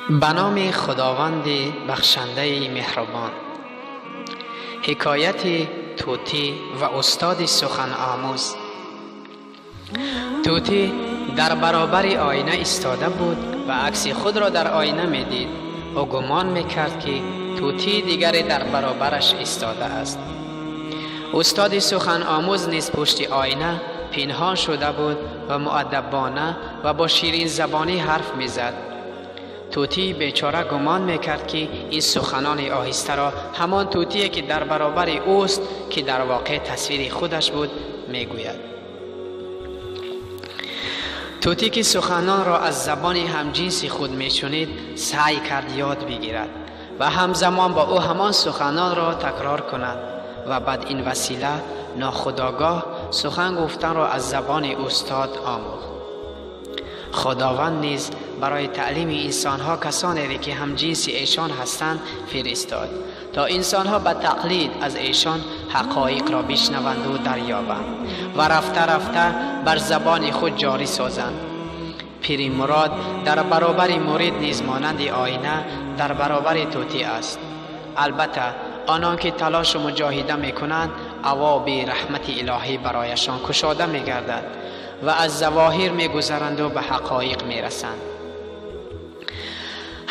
Ба номи Худованди бахшандаи меҳрубон. Ҳикояти тӯтӣ ва устоди суханомӯз. Тӯтӣ дар баробари оина истода буд ва акси худро дар оина медид. Ӯ гумон мекард, ки тӯтии дигаре дар баробараш истодааст. Устоди суханомӯз низ пушти оина пинҳон шуда буд ва муаддабона ва бо ширинзабонӣ ҳарф мезад. Тӯтии бечора гумон мекард, ки ин суханони оҳистаро ҳамон тӯтие, ки дар баробари ӯст, ки дар воқеъ тасвири худаш буд, мегӯяд. Тӯтӣ, ки суханонро аз забони ҳамҷинси худ мешунид, саъй кард ёд бигирад ва ҳамзамон бо ӯ ҳамон суханонро такрор кунад ва бад ин васила нохудогоҳ сухан гуфтанро аз забони устод омӯхт. Худованд низ барои таълими инсонҳо касонеро, ки ҳамҷинси эшон ҳастанд, фиристод, то инсонҳо ба тақлид аз эшон ҳақоиқро бишнаванду дарёбанд ва рафта рафта бар забони худ ҷорӣ созанд. Пири мурод дар баробари мурид низ монанди оина дар баробари тӯтӣ аст. Албатта, онон ки талошу муҷоҳида мекунанд, абвоби раҳмати илоҳӣ барояшон кушода мегардад ва аз завоҳир мегузаранду ба ҳақоиқ мерасанд.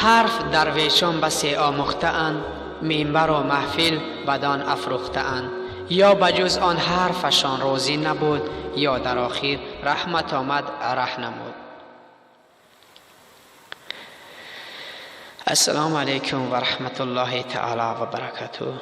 Ҳарф дарвешон басе омӯхтаанд, минбару маҳфил бадон афрӯхтаанд. Ё ба ҷуз он ҳарфашон розӣ набуд, ё дар охир раҳмат омад, раҳ намуд. Ассалому алайкум ва раҳматуллоҳи таала ва баракатуҳ.